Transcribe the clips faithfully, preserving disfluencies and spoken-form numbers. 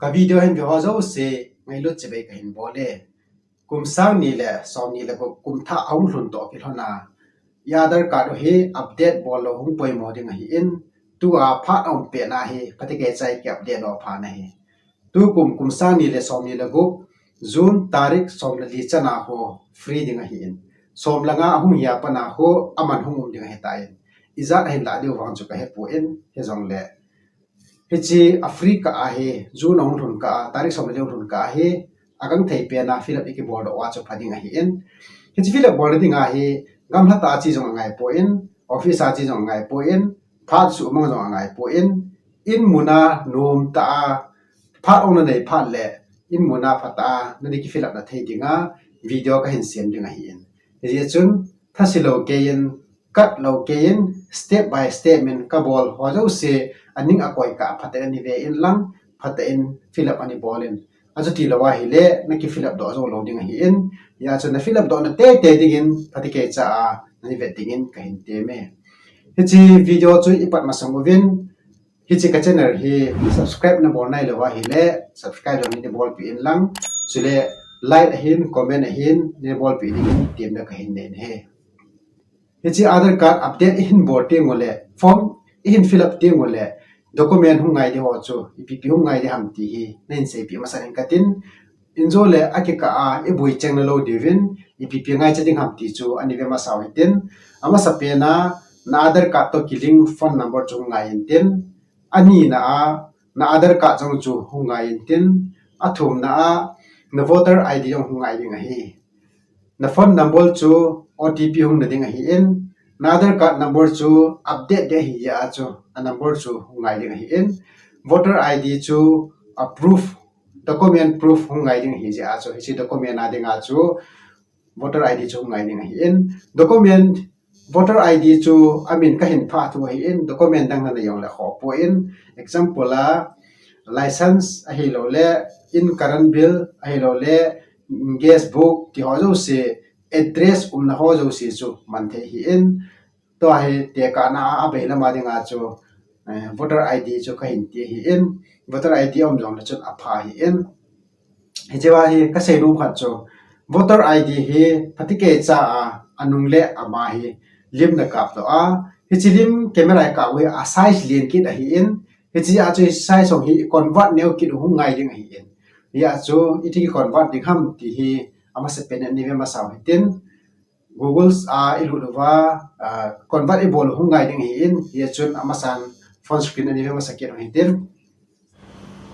Ka video hin ve ho jouse ngailut chibai kahin bol e. Kum sang ni le som ni le gup kum thah ahung lhun toh kilhon a, i Aadhaar card u hi update bol lou hung poimo ding ahin, tua phat aum pet na hi phatecha a ki update lou phat na hi. Tukum kum sang ni le som ni le gup, June tarik som le li chan a ho free ding ahin, som le nga ahung hia pat na ho aman hung um ding ahitan, ijat ahin lah diu vang chu kahepon, hijongle hiche a free kah a hi, June ahung lhun kah a, tarik som le li ahung lhun kah a hi, agangthei pen a fill up i kibol doh uva chu pha ding ahin. Hiche fill up bol na ding a hi, gamla tah a che jong angaipon, office a che jong angaipon, phat suhmang jong angaipon, in mun a nom tah a, phat ong nanei phat le, in mun a phatah a nana ki fill up na thei ding a video kahin sem ding ahin. Hijeh chun, thase lou kei in, kat lou kei in, step by step in kabol ho jouse, aning akoi kah a phatah in nave in lang, phatah in fill up ana bol in. Achuti lou ahile, na ki fill up doh jou lou ding ahin, hijeh chun na fill up doh na teitei dingin phatecha a nana vet dingin kahin temme. Hiche video chu ipat masang uvin, hiche ka channel hi subscribe nabol nailou ahile, subscribe jong nana bolpeh in lang, chule like ahin, comment ahin nana bolpeh dingin temna kahin nei ahi. Hiche Aadhaar card update ihin bol teng ule, form ihin fill up teng ule, document hung ngai ding ho chu ipi ipi hung ngai ding ham ti hi nahin seipeh masa ing katin, injo le akikah a iboi cheng na lou diuvin, ipi ipi ngaicha ding ham ti chu ana ve masa u hitin. Amasapen a, na Aadhaar card toh ki link phone number chu hung ngai intin. Anina a, na Aadhaar card jong chu hung ngai intin. Athumna a, na voter I D jong hung ngai ding ahi. Na phone number chu O T P hung na ding ahin, na Aadhaar card number chu update ding ahi jeh a chu, a number chu hung ngai ding ahin, voter I D chu a proof, document proof hung ngai ding ahi jeh a chu, hiche document a ding a chu, voter I D chu hung ngai ding ahin, document, voter I D chu amin kahin phah thu ahin, document dang nana jong le khoh poi, example a, license ahilou le, in current bill ahilou le, gas book ti ho jouse, address umna ho jouse chu man thei ahin, tua hi tekahna a abailam a ding a chu, eh, voter I D chu kahin ti ahin, voter I D um jong le chun apha ahin. Hiche va hi kasei nom khat chu, voter I D hi phatecha a, anung le ama hi lim na kap doh a, hiche lim camera a kap u hi a size len kit ahin, hiche a chu size hung hi convert neo kit u hung ngai ding ahin. Hijeh a chu iti ki convert ding ham ti hi amasapen in ana ve masa u hitin. Google a ilut uva, ah, convert ibol u hung ngai ding ahin, hijeh chun amasan phone screen ana ve masa kit u hitin.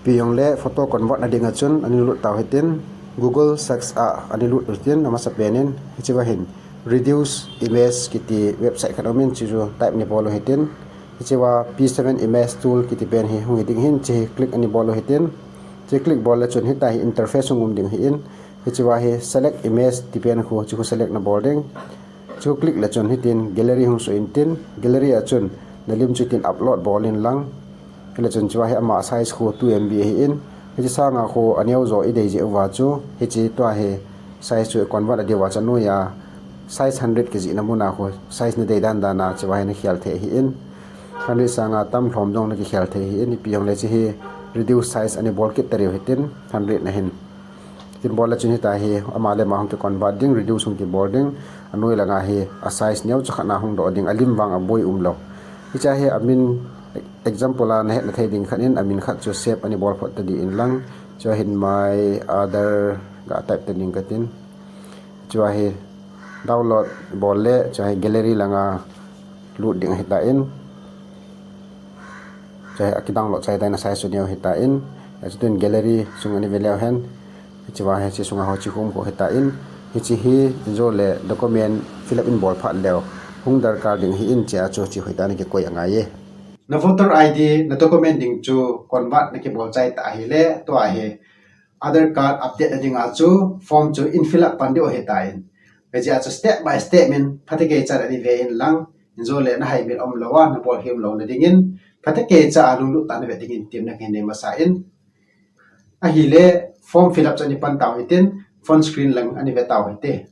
Ipi jong le photo convert na ding a chun ana lut tau hitin, Google search a ana lut u hitin, amasapen in, hiche va hin, reduce image kiti website khat um in, hichu type ana bol u hitin, hiche va P seven image tool kiti pen hi hung hi ding ahin, hiche hi click ana bol u hitin, hiche click bol le chun hitia hi interface hung um ding ahin, hiche va hi select image ti pen khu, hichu select na bol ding. Hichu click le chun hitin gallery hung suh intin, gallery a chun na lim chu hitin upload bol in lang. Hile chun hiche va hi ama size khu two M B ahin, hiche sanga khu aneo jo idei jeh uva chu, hiche tua hi size chu convert a diuva chu anoiya size hundred kijih na mun a khu size nadei dan dan a hiche va hi nakhel thei ahin, hundred sanga tam lhom jong nakikhel thei ahin, ipi jong le hiche hi reduce size ana bol kit tadiu hitin, hundred na hin. Hitin bol le chun hitia hi ama le ama hung ki convert ding, reduce hung kibol ding, anoi langa hi a size neocha khat na hung doh ding, alim vang aboi umlou. Hiche hi amin, example a nahet na thei ding khat in, amin khat chu save ana bol phot ta ding in lang, hiche hin my Aadhaar ga type ta ding katin. Hiche hi download bol le, hiche hi gallery langa lut ding ahitan. Hiche hi aki download chai tai, na size chu neo ahitan. Hiche tun gallery sung ana ve leu hen, hiche va hiche sunga ho chu um khu ahitan. Hiche hi injo le document fill up in bol phat leu hung darkar ding ahin, hiche a chu hiche hoitah a nakikoi angai e. Na voter I D, na document ding chu convert nakibol chai ta ahile, tua hi Aadhaar card update na dinga chu form chu in fill up pan diu ahitan. Hijeh a chu step by step in phatecha a ana ve in lang, injo le nahaimil umlou a, nabol hih umlou na dingin, phatecha a lunglut tah a nave dingin temna kahin nei masa in. Ahile form fill up chu ana pan tau hitin, phone screen lang ana ve tau hite.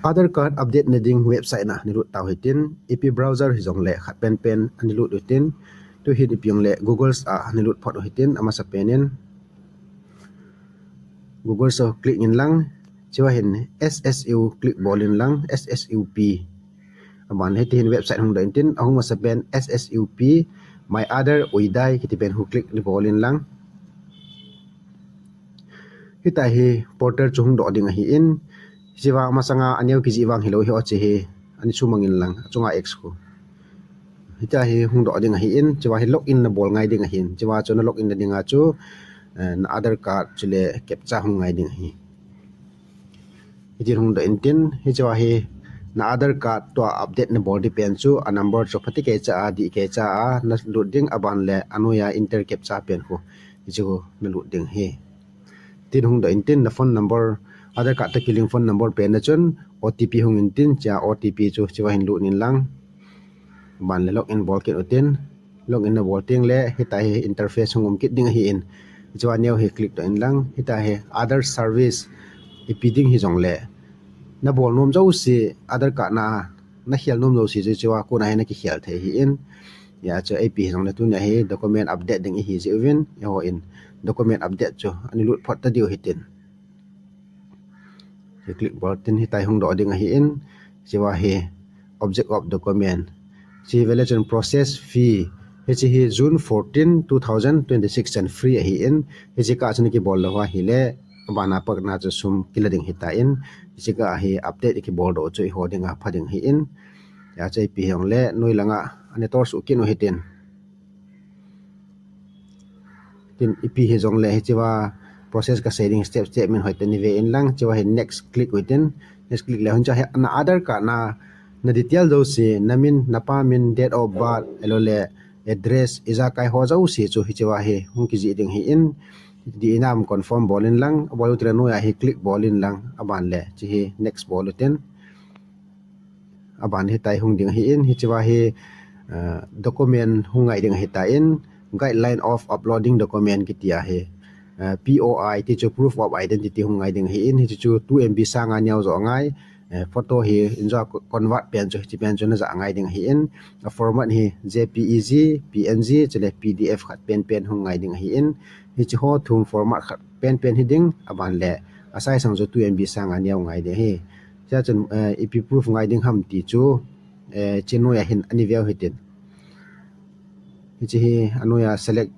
Aadhaar card update na ding website na ana lut tau hitin, ipi browser hijongle khat penpen ana lut u hitin, tuhin ipi jongle Google a ana lut phot u hitin, amasapen in. Google Store click in lang, chua hin S S U click bol in lang, S S U P. Aban le hiti hin website hung doh in tin, ahung masa pen S S U P, My Aadhaar Uidai, kiti pen khu click ni bol in lang. Hita hi portal chu hung doh ding ahi in, hiche vang masanga aneo kijih vang hilou hi oche hi, ani sumang in lang, achunga X khu. Hita hi hung doh ding ahi in, chua hi login na bol ngai ding ahi in, chua chu na login na dinga chu, eh, na Aadhaar card chule captcha hung ngai ding ahi. Hitin hung doh in tin, hichua hi na Aadhaar card tua update na bol di pen chu, a number chu phatecha a, dihkecha a, na lut ding aban le, anoiya enter captcha pen khu, hichu na lut ding ahi. Tin hung doh in tin, na phone number, Aadhaar card toh kilink phone number pen na chun, O T P hung in tin, chua O T P chu, chua hin lut in lang. Aban le login bol kit u tin, login na bol teng le, hita hi interface hung um kit ding ahi in. Chua neo hi click doh in lang, hita hi Aadhaar service ipi ding hi jong le, na bol nom jouse, Aadhaar card na, na khel nom jouse chu chua kona hi na kikhel thei ahi in. Hijeh chun ipi hi jong le tunia hi document update ding ihi jeh uvin, eiho in document update chu ani lut phot ta diu hitin. Hi click bol tin hitia hi hung doh ding ahi in, hichea hi object of document. Hiche vele chun process fee. Hiche hi June fourteen, two thousand twenty-six chan free ahi in, hiche kah chun kibol lou ahile, abana pat na chu sum kila ding ahitan, hiche kah hi update kibol doh chu eiho dinga pha ding ahi in. Hijeh chun ipi hijongle, noi langa ana tolsuh kit u hitin. Tin ipi hijongle hichea process kasei ding step step min hoitah in ve in lang, hichea hi next click u hitin, next click le hichea hi na Aadhaar card na, na detail jouse, na min, na pa min, date of birth, ahilouleh address, ijakai ho jouse chu hichea hi hung kijih ding ahi in, dih in am confirm bol in lang, abol u tile noiya hi click bol in lang, aban le hiche hi next bol u hitin. Aban hitia hi hung ding ahi in, hichea hi, ah, document hung ngai ding ahitan, guideline of uploading document kiti ahi, ah, P O I ti chu proof of identity hung ngai ding ahi in, hiche chu two M B sanga neo jo angai, eh, photo hi in jo convert pen chu, hiche pen chu na jah ngai ding ahi in, a format hi J P E G, P N G, chule P D F khat pen pen hung ngai ding ahi in, hiche ho thum format khat pen pen hi ding, aban le a size sang chu two M B sanga neo ngai ding ahi. Hichea chun, eh, ipi proof ngai ding ham ti chu, eh, hiche noiya hin ana ve u hitin. Hiche hi anoiya select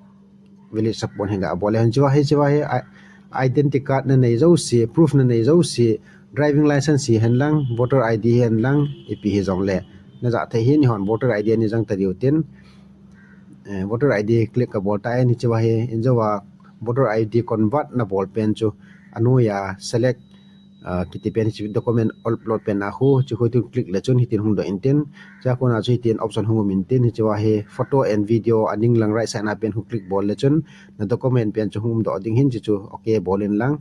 valid support hin ga bol le hichea, hichea hi i-, identity card na nei jouse, proof na nei jouse, driving license hihen lang, voter I D hihen lang, ipi hijongle na jah thei ahi in, eihon voter I D ana jang ta diu hitin. Eh, voter I D click kabol tan, hichea hi in jo a voter I D convert na bol pen chu anoiya select, ah, kiti pen hiche document upload pen a khu, hiche khu tun click le chun hitin hung doh in tin, hichea kona chu hitin option hung um in tin, hichea hi photo and video a ning lang right side na pen khu click bol le chun na document pen chu hung um doh ding ahi in, hiche chu okay bol in lang.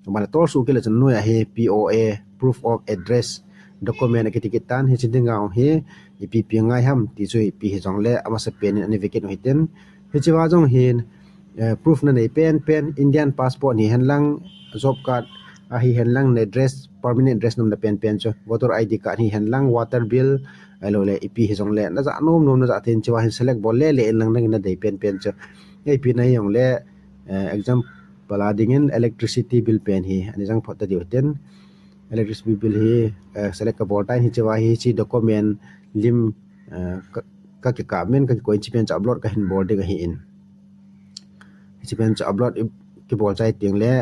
Aban le tolsuh kit le chun noiya hi P O A, proof of address document akiti kit tan, hiche dinga hi ipi ipi ngai ham ti chu ipi hijongle amasa pen in ana ve kit u hitin. Hichea jong hin, eh, proof na nei pen pen, Indian passport hihen lang, job card ahihen lang, na address, permanent address nomna pen pen chu, voter I D card hihen lang, water bill, ahilouleh ipi hijongle na jah nom nom na jah thei in, hichea hin select bol le le in lang na dei pen pen chu. Ipi na hijongle, eh, example a dingin electricity bill pen hi ana jang phot ta diu hitin. Electricity bill hi, eh, select kabol tan, hichea hi hiche document lim, eh, ka, kakikap in, kakikoi in, hiche pen chu upload kahin bol ding ahi in. Hiche pen chu upload i, kibol chai teng le,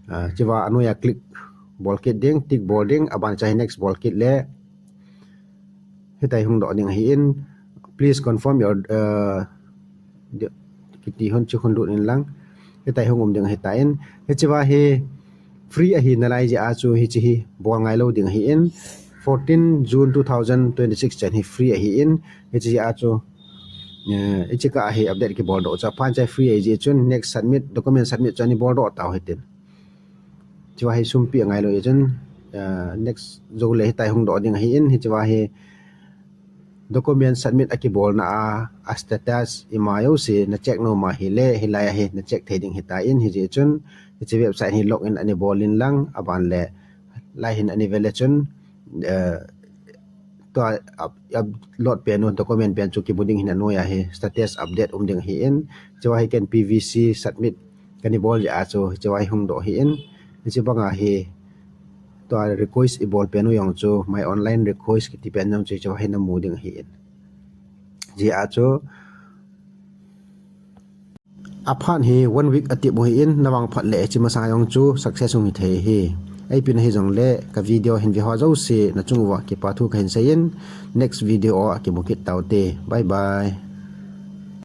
ah, hichea anoiya click bol kit ding, tick bol ding, aban hichea hi next bol kit le, hitia hi hung doh ding ahi in, please confirm your, uh, di-, kiti hon chu hung lut in lang, hitia hi hung um ding ahitan, hichea hi free ahi nalai jeh a chu hiche hi bol ngai lou ding ahi in, fourteen June two thousand twenty-six chan hi free ahi in, hichea chu, eh, hiche kah hi update kibol doh chu aphan hiche free ahi jeh chun next submit, document submit chu ana bol doh tau hitin. Hichea hi sum peh angai lou jeh chun, ah, next jou le hitia hi hung doh ding ahi in, hichea hi document submit akibolna a, a status ima jouse na check nom ahile, hilai a hi na check thei ding ahitan, hijeh chun, hiche website hi login ana bol in lang, aban le, lai hin ana ve le chun, eh, tua up-, upload pen u document pen chu kimu ding ahin, anoiya hi status update um ding ahi in, hichea hi ken P V C submit Kani bol jeh a chu hiche a hi hung doh ahin. Hiche banga hi tua request i bol pen u jong chu my online request kiti pen jong chu hiche a hi na mu ding ahin. Jeh a chu aphat hi one week atep u ahin, na vangphat le hiche masang jong chu success hung hi thei ahi. Ipi na hijongle ka video hin ve ho jouse na chung uva kipa thu kahin seiyin, next video a kimu kit taute. Bye bye.